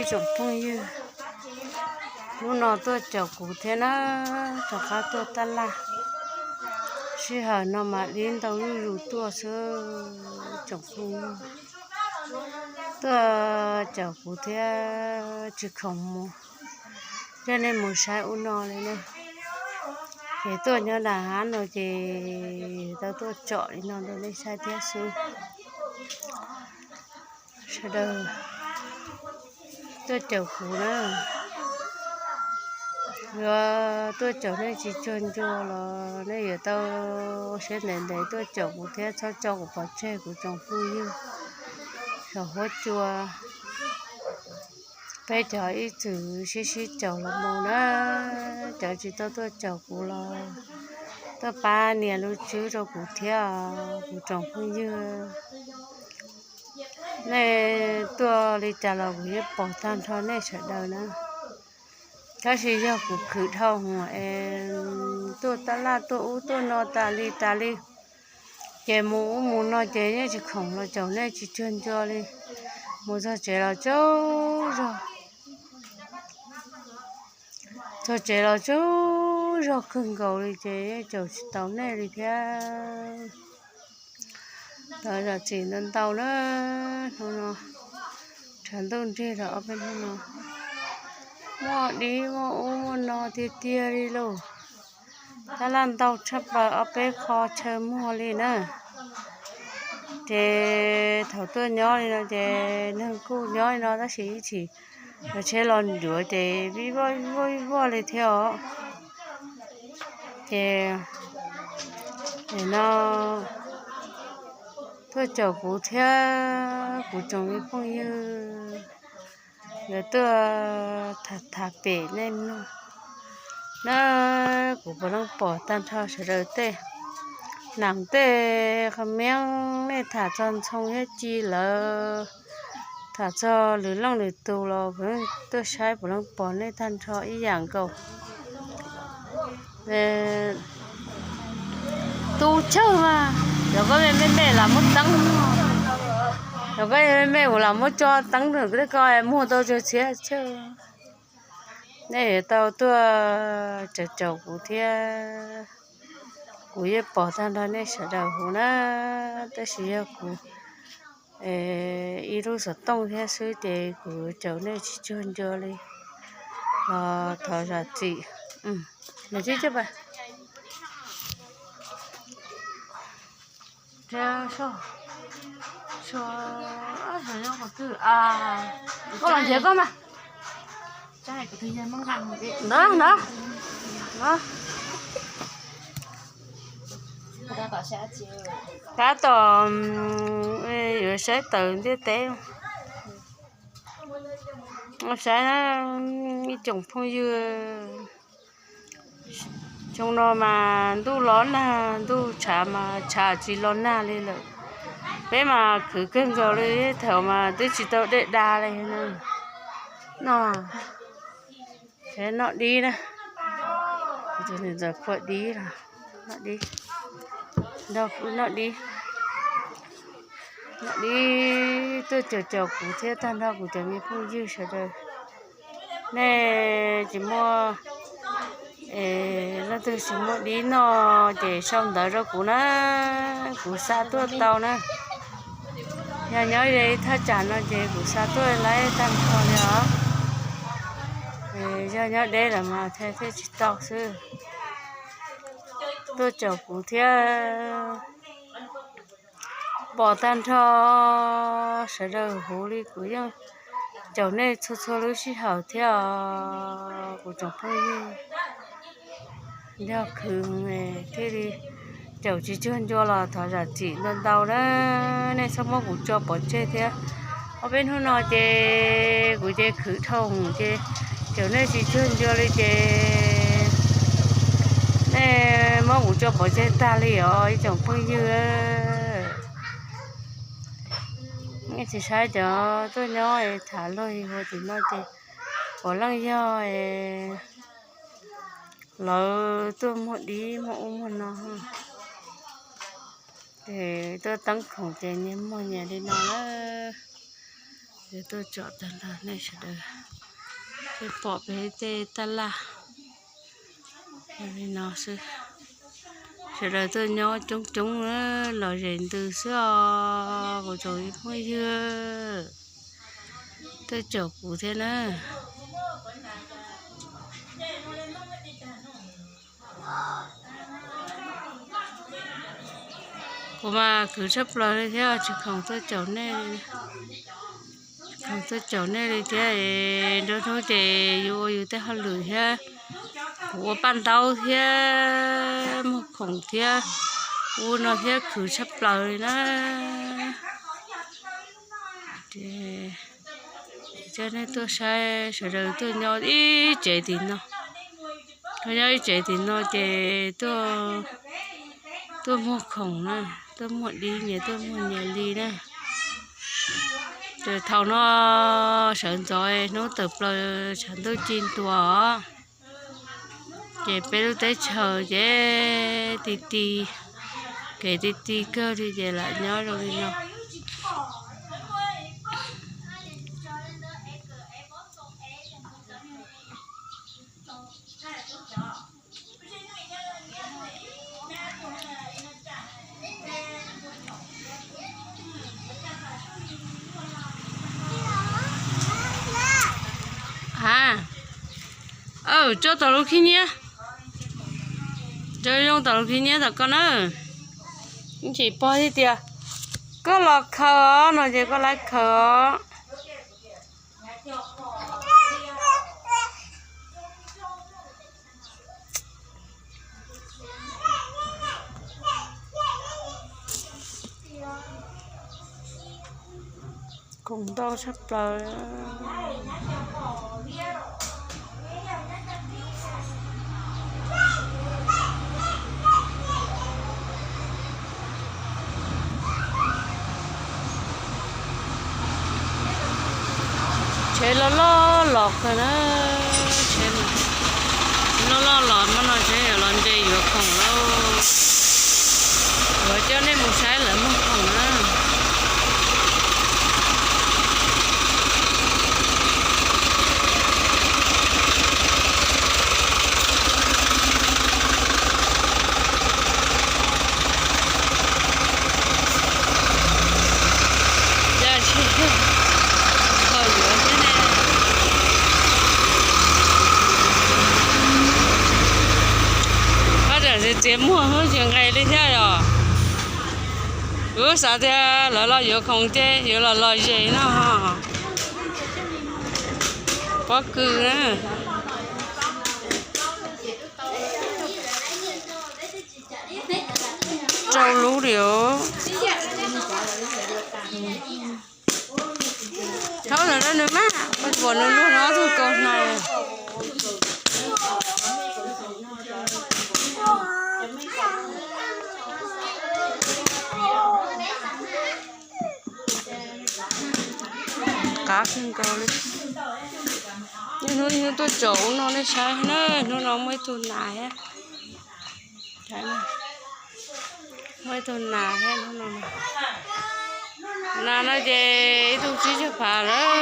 Tsoom phooj ywg, hnub no tuaj caum kuv thiab na, rov qab tuaj tab laj. Sij hawm no mas dib ntau zuj zus tuaj xwb tsoom phooj ywg. Tuaj caum kuv thiab tsis khoom mus, coj nej mus saib ub no li na. Ces tuaj nyob nram hav no ces tau tuaj tsom li no rau nej saib thiab xwb. Sawv daws tuaj caum kuv na, yuav tuaj caum nej tsis cuag ncua los nej yuav tau siab ntev ntev tuaj caum kuv thiab txhob tso kuv pov tseg kuv tsoom phooj ywg saum huab cua. Peb cov ib txwm sib sib caum los mus na, cov tsis tau tuaj caum kuv los tuaj pab nias lub tswb rau kuv thiab kuv tsoom phooj ywg. Nej tuaj li cas los kuv yeej pom tag nrho nej sawv daws na. Tab sis yog kuv khwv dhau hwv es tuaj tab laj tuaj ub tuaj no tas li tas li, ces mus ub mus no ces yeej tsis khoom los caum nej tsis cuag ncua li. Mus txog tsev los tsaug zog, txog tsev los tsaug zog kawg nkaus li ces yeej caum tsis tau nej li thiab. Tau zam txim ntau ntau na, hnub no tshav ntuj nrig los ob peb hnub no muaj dib muaj ub muaj no tiag tiag li lauj. Tab laj ntau tshaj plaws ob peb qho chaw muag li na. Ces thaum tuaj nyob li no ces neeg kuj nyob li no tab sis ib chim los tsheb los ncuav ces vij voj vij voj vij voj li thiab os. Ces nim no tuaj caum kuv thiab kuv tsoom me phooj ywg, yuav tuaj tham tham pem nej mloog na. Kuv puav leej pom tag nrho sawv daws tej, neeg tej qhov meej, nej tham txog Ntxhoo thiab Ci lawv, tham txog lwm leej lwm tus los puav leej tuaj saib puav leej pom nej tag nrho ib yam nkaus. Tu chawj mas, yog koj me me lam muab teeb, yog koj me me lam muab tso teeb rau koj muag tau tsawg txhiab chawj. Nej yuav tau tuaj caum caum kuv thiab, kuv yeej pom tag nrho nej sawv daws huv na, tab sis yog kuv ib lub xov tooj thiab xwb ces kuv caum nej tsis cuag ncua li los thov zam txim. Koj los nrhiav koj mas. Ntawd, ntawd. Tab tom yuav saib taws ntiaj teb. Saib ib tsoom phooj ywg, xyoo no mas ntuj los nag, ntuj tshav mas tshav tsis los nag li lawm. Peb mas khwv kawg nkaus li, thaum mas twb tsis tau dej da li na. No, noj dib na, ntxawm khuam dib los, noj dib, noj dib, noj dib tuaj caum caum kuv thiab tag nrho kuv cov me phooj ywg sawv daws. Nej tsis muaj leej twg tsis muaj dib noj ces sau ntawv rau kuv na, kuv xa tuaj tau na. Yog nyob ze thaj tsam no ces kuv xa tuaj laib tag nrho li os. Yog nyob deb lawm mas thiaj tsis tau xwb. Tuaj caum kuv thiab. Pom tag nrho sawv daws huv li kuv yeej caum nej txhua txhua lub sij hawm thiab os kuv tsoom phooj ywg. Yog khwv thiaj li caum tsis cuag ncua los thov zam txim ntau ntau na, nej txhob muab kuv tso pov tseg thiab. Ob peb hnub no ces kuv ces khwv dhau ces caum nej tsis cuag ncua li ces nej muab kuv tso pov tseg tag li os ib tsoom phooj ywg. Nej tsis saib cov tuaj nyob tham luag hua tim no ces puav leej yog lawv tuaj muag dib muag ub muag no, ces tuaj teeb khoom ces nyias muag nyias li no lawm. Tuaj tsom tag nrho nej sawv daws thiaj pom peb tej tab laj li no xwb. Sawv daws tuaj nyob coob coob los zem ntws xwb os kuv tsoom phooj ywg. Tuaj caum kuv thiab na. Kuv mas khwv tshaj plaws li thiab tsis khoom tuaj caum nej, tsis khoom tuaj caum nej li thiab. Nruab hnub ces yus ua yus tej hauj lwm thiab, kuv ua paj ntaub thiab muag khoom thiab, ua no thiab khwv tshaj plaws li na. Ces coj nej tuaj saib sawv daws tuaj nyob ib tsev tim no, tuaj nyob ib tsev tim no ces tuaj muag khoom na, tuaj muag dib nyias tuaj muag nyias li na. Ces thaum no sawv ntxov hnub tawm plaws tshav ntuj ci ntua os, ces peb lub teb chaws ces ti ti, kev ti ti kawg li ces lam nyob zoo li no. A, tso tom lub khib nyiab, tso zoo tom lub khib nyiab tom koj na. Tsis pog thiab tias koj los khaws os no ces koj lawv khaws os. Khoom ntau tshaj plaws. Tsheb loj loj los kawg na, tsheb loj loj los hmo no tsheb yuav los nce yuav khoom lauj. Yuav coj nej mus saib lawv muag khoom na. Hab tseem txiav muag hwb tsis nqes li thiab yom. Kuv xav tias lawv los yuav khoom ces yuav los lom zem no. Pob kws na. Rau lub li os. Thaub ntawm no nws mas, ua nws luag no tug kaus hnaus. Qab kawg nkaus li. Niaj hnub niaj hnub tuaj tsom ub no nej saib na, hnub no muaj ib tug nas thiab. Muaj ib tug nas thiab hnub no. Nas no ces ib tug tsib caug phav lawm.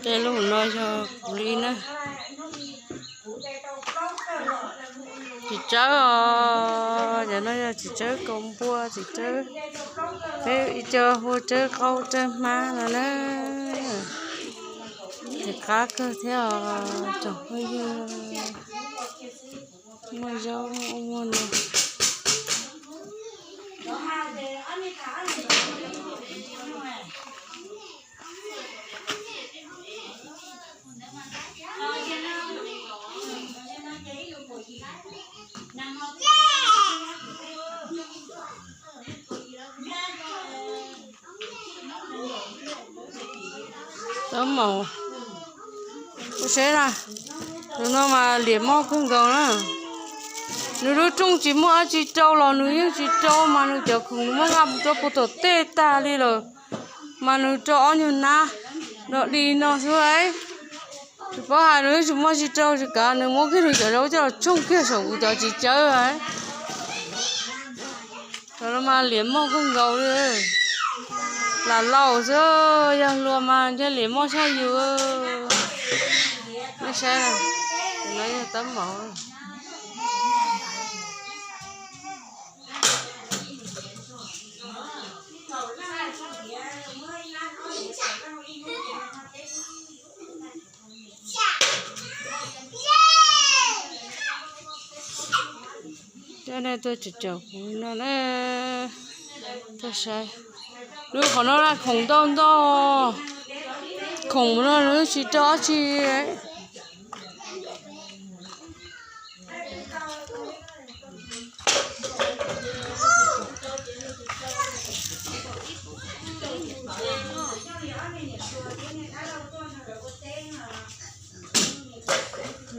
Tej lub no yog kuv li na. Txiv tsawb os, cov no yog txiv tsawb kaus npua, txiv tsawb, peb ib co hu tsawb qaub tsawb hmab no na. Txiv qab kawg thiab os, tsoom phooj ywg. Muaj zaub muaj no. Tus no mas liam moj kawg nkaus na. Nws lub rooj tsis muaj dab tsi rau los nws yeej tsis rau, mas nws cov khoom nws muab nqa mus rau puag tom tej tag li lawm, mas nws rau ob nyuag nab dog dig no xwb. Tsis paub hais nws yeej tsis muaj tsis rau, tsis kav nws muab kiag nws cov zaub coj los tshooj kiag saum kuv cov txiv tsawb. Cov no mas liam moj kawg nkaus li. Lam laus xwb, yog hluas mas ntshe liam moj tshaj yus. Nej saib, no yog tab maum. Coj nej tuaj caum kuv no na, tuaj saib. Lub qhov no na khoom ntau ntau, khoom no nws tsis rau dab tsi.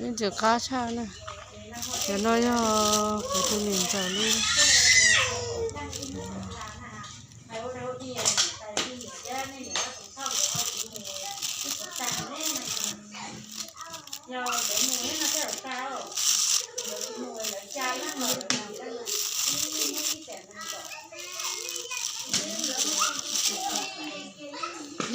Ntxim qab tshaj na. Cov no yog kuv tus niam ntxawm lub.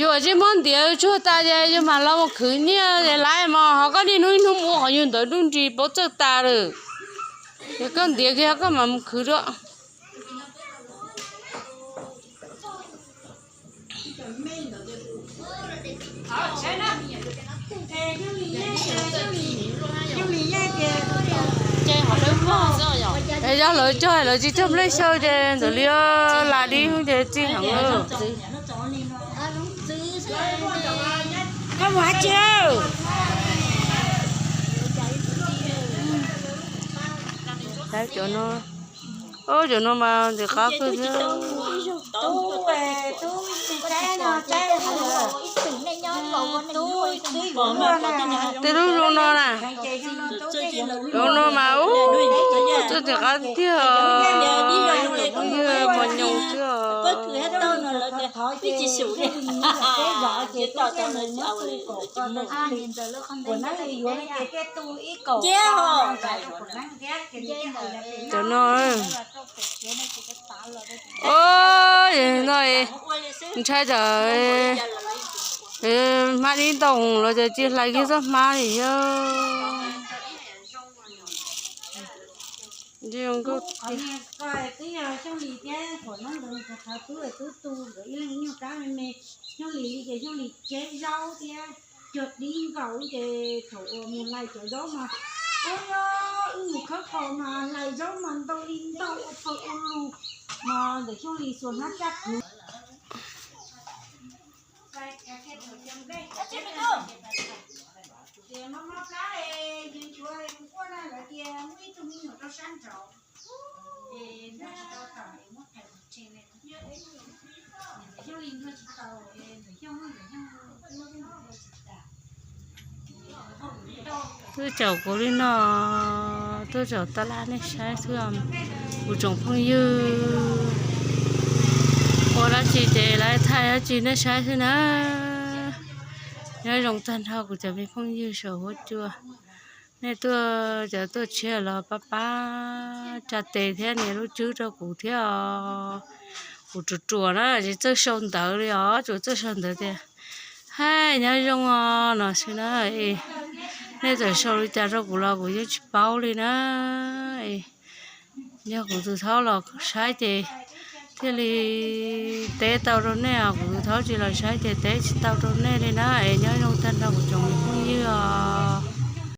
Yus tsis muab ntiav tsuag tas ces yus mam los mus khwv nyiaj es laiv mos, ho koj niaj hnub ib hnub mus ua qhov yus ntawd nruj nris paub txawj tas lawm. Ces koj ntiav kiag koj mam mus khwv dua. Es yog lawv cog lawv tsis cog nplej xyaw ces ntawm li lam li ces txij heev lawm. Cov no, cov no mas ntxim qab kawg thiab. Tej lub zoo no na, zoo no mas ub, txawj ntxim qab tiag, phooj ywg mos nyoos xwb os. Cov no, no ntshai tsam hmab dib ntoo los ces tsis hlais kiag txoj hmab li thiab. Twb yog Xyooj Lis thiab thaum no nkawd qhov tub tub tu nkawd ib leeg ib nyuag kab me me. Xyooj Lis li ces Xyooj Lis ceb zaub thiab cog dib nkaus ces thaum uas mus hlais cov zaub mas ua wb mus khawb qos mas hlais zaub mas ntau li ntau ua pawg ua lug, mas ntawm Xyooj Lis xuas hnab caj kwv. Twb caum kuv li no, twb caum tab laj nej saib xwb. Kuv tsoom phooj ywg ua dab tsi ces lawv thaij dab tsi nej saib xwb na. Nyob zoo tag nrho kuv cov me phooj ywg saum huab cua. Nej tuaj, cov tuaj tshiab los pab pab tsa tes thiab nias lub tswb rau kuv thiab os. Kuv ruam ruam na, tsis txawj sau ntawv li os, tsuas txawj sau ntawv tias hais nyob zoo os no xwb na. Nej txawm sau li cas rau kuv los kuv yeej tsis paub li na. Yog kuv tus thaub los saib ces thiaj li teb tau rau nej os, kuv tus thaub tsis los saib ces teb tsis tau rau nej li na. Es nyob zoo tag nrho kuv tsoom me phooj ywg os.